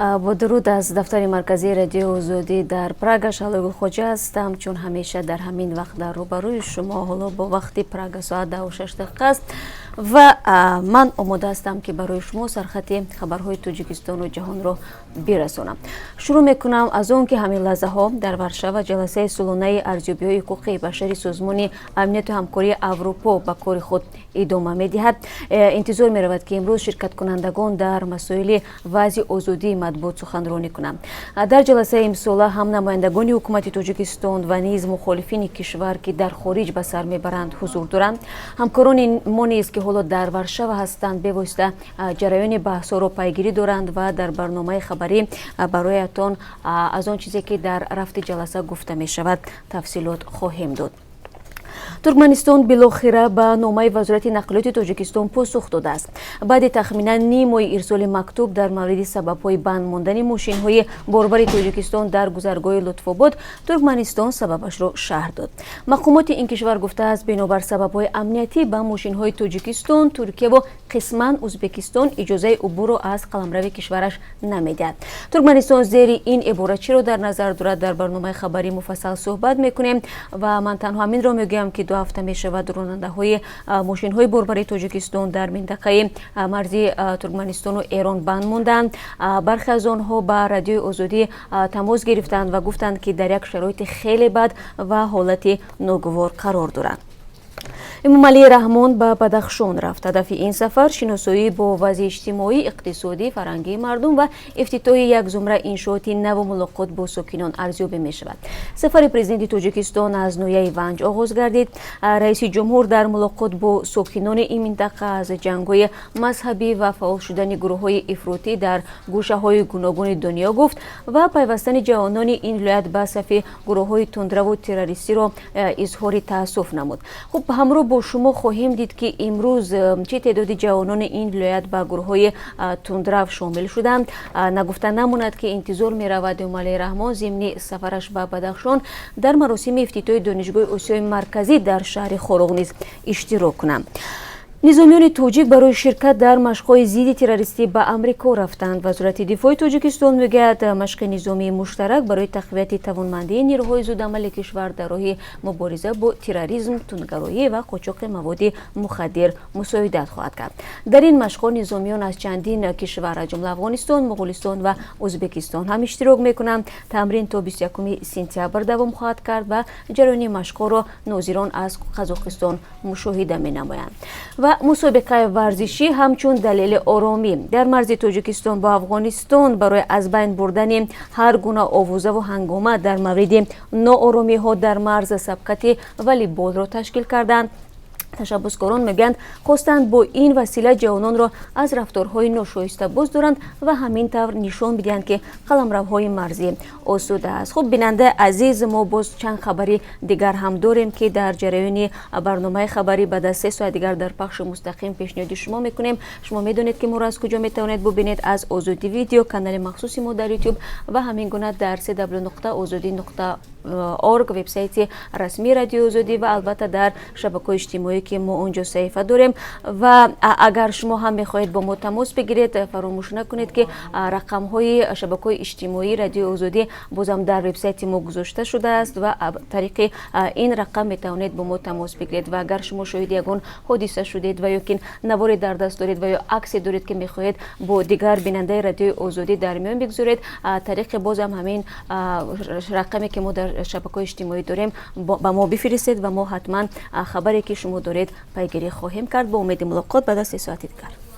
Бо дуруд аз дафтари марказии Радиои Озодӣ дар Прага. Шаҳлои Гулхоҷа ҳастам. Чун ҳамеша дар ҳамин вақт дар рӯбарӯи шумо. Ҳоло бо вақти Прага соат 10:06 аст ва ман омода ҳастам, ки барои шумо сархати хабарҳои Тоҷикистону ҷаҳонро бирасонам. Шурӯъ мекунам аз он, ки ҳамин лаҳзаҳо дар Варшава ҷаласаи солонаи арзёбиҳои ҳуқуқи башари Созмони Амнияту Ҳамкории Аврупо ба кори худ идома медиҳад. Интизор меравад, ки имрӯз ширкаткунандагон дар масоили вазъи озодии матбуот суханронӣ кунанд. Дар ҷаласаи имсола ҳам намояндагони ҳукумати Тоҷикистон ва низ мухолифини кишвар, ки дар хориҷ ба сар мебаранд, ҳузур доранд. Ҳамкорони мо низ, ки ҳоло дар Варшава ҳастанд, бевосита ҷараёни баҳсҳоро пайгирӣ доранд ва дар барномаи хабарӣ бароятон аз он чизе, ки дар рафти ҷаласа гуфта мешавад, тафсилот хоҳем дод. Туркманистон билохира ба номаи Вазорати нақлиёти Тоҷикистон посух додааст. Баъди тахминан ним моҳи ирсоли мактуб дар мавриди сабабҳои банд мондани мошинҳои борбари Тоҷикистон дар гузаргоҳи Лутфобод, Туркманистон сабабашро шарҳ дод. Мақомоти ин кишвар гуфтааст, бинобар сабабҳои амниятӣ ба мошинҳои Тоҷикистон, Туркияву қисман Узбекистон иҷозаи убурро аз қаламрави кишвараш намедиҳад. Туркманистон зери ин ибора чиро дар назар дорад, дар барномаи хабарӣ муфассал суҳбат мекунем. Ва ман танҳо ҳаминро мегӯям, ки 2 ҳафта мешавад, ронандаҳои мошинҳои борбари Тоҷикистон дар минтақаи марзи Туркманистону Эрон банд монданд. Бархе аз онҳо ба Радиои Озодӣ тамос гирифтанд ва гуфтанд, ки дар як шароити хеле бад ва ҳолати ногувор қарор доранд. Эмомалӣ Раҳмон ба Бадахшон рафт. Ҳадафи ин сафар шиносоӣ бо вазъи иҷтимоӣ, иқтисодӣ, фарҳангии мардум ва ифтитоҳи як зумра иншооти наву мулоқот бо сокинон арзёбӣ мешавад. Сафари президенти Тоҷикистон аз ноҳияи Ванҷ оғоз гардид. Раиси ҷумҳур дар мулоқот бо сокинони ин минтақа аз ҷангҳои мазҳабӣ ва фаъол шудани гурӯҳҳои ифротӣ дар гӯшаҳои гуногуни дунё гуфт ва пайвастани ҷавонони ин вилоят ба сафи гурӯҳҳои тундраву террористиро изҳори таассуф намуд. Хуб, ҳамроҳ бо шумо хоҳем дид, ки имрӯз чӣ теъдоди ҷавонони ин вилоят ба гурӯҳҳои тундрав шомил шуданд. Нагуфта намонад, ки интизор меравад, Эмомалӣ Раҳмон зимни сафараш ба Бадахшон дар маросими ифтитоҳи Донишгоҳи Осиёи Марказӣ дар шаҳри Хоруғ низ иштирок кунанд. Низомиёни тоҷик барои ширкат дар машқҳои зидди террористӣ ба Амрико рафтанд. Вазорати дифои Тоҷикистон мегӯяд, машқи низомии муштарак барои тақвияти тавонмандии нерӯҳои зудамали кишвар дар роҳи мубориза бо терроризм, тундгароӣ ва қочоқи маводи мухаддир мусоидат хоҳад кард. Дар ин машқҳо низомиён аз чандин кишвар, аз ҷумла Афғонистон, Моғулистон ва Ӯзбекистон ҳам иштирок мекунанд. Тамрин то 21 сентябр давом хоҳад кард ва ҷараёни машқҳоро нозирон аз Қазоқистон мушоҳида менамоянд. Ва мусобиқаи варзишӣ ҳамчун далели оромӣ. Дар марзи Тоҷикистон бо Афғонистон барои аз байн бурдани ҳар гуна овозаву ҳангома дар мавриди нооромиҳо дар марз сабқати волейболро ташкил карданд. Ташаббускорон мегӯянд, хостанд бо ин васила ҷавононро аз рафторҳои ношоиста боз доранд ва ҳамин тавр нишон бидиҳанд, ки қаламравҳои марзӣ осуда аст. Хуб, бинандаи азиз, мо боз чанд хабари дигар ҳам дорем, ки дар ҷараёни барномаи хабарӣ баъд аз 3 соат дигар дар пахши мустақим пешниҳоди шумо мекунем. Шумо медонед, ки моро аз куҷо метавонед бубинед: аз Озодӣ Видео, канали махсуси мо дар Ютуб, ва ҳамин гуна дар cw.ozodi.org, вебсайти расмии Радиои Озодӣ, ва албатта дар шабакаҳои иҷтимоӣ, ки мо он ҷо саҳифа дорем. Ва агар шумо ҳам мехоҳед бо мо тамос бигиред, фаромӯш накунед, ки рақамҳои шабакаҳои иҷтимоии Радиои Озодӣ бозам дар вебсайти мо гузошта шудааст ва тариқи ин рақам метавонед бо мо тамос бигиред. Ва агар шумо шоҳиди ягон ҳодиса шудед ва ё ки наворе дар даст доред ва ё аксе доред, ки мехоҳед бо дигар бинандаи Радиои Озодӣ дар миён бигзоред, тариқи бозам ҳамин рақаме, ки мо дар шабакаҳои иҷтимоӣ дорем, ба мо бифиристед ва мо ҳатман хабаре, ки шумо доред, пайгирӣ хоҳем кард. Бо умеди мулоқот баъд аз 3 соати дигар.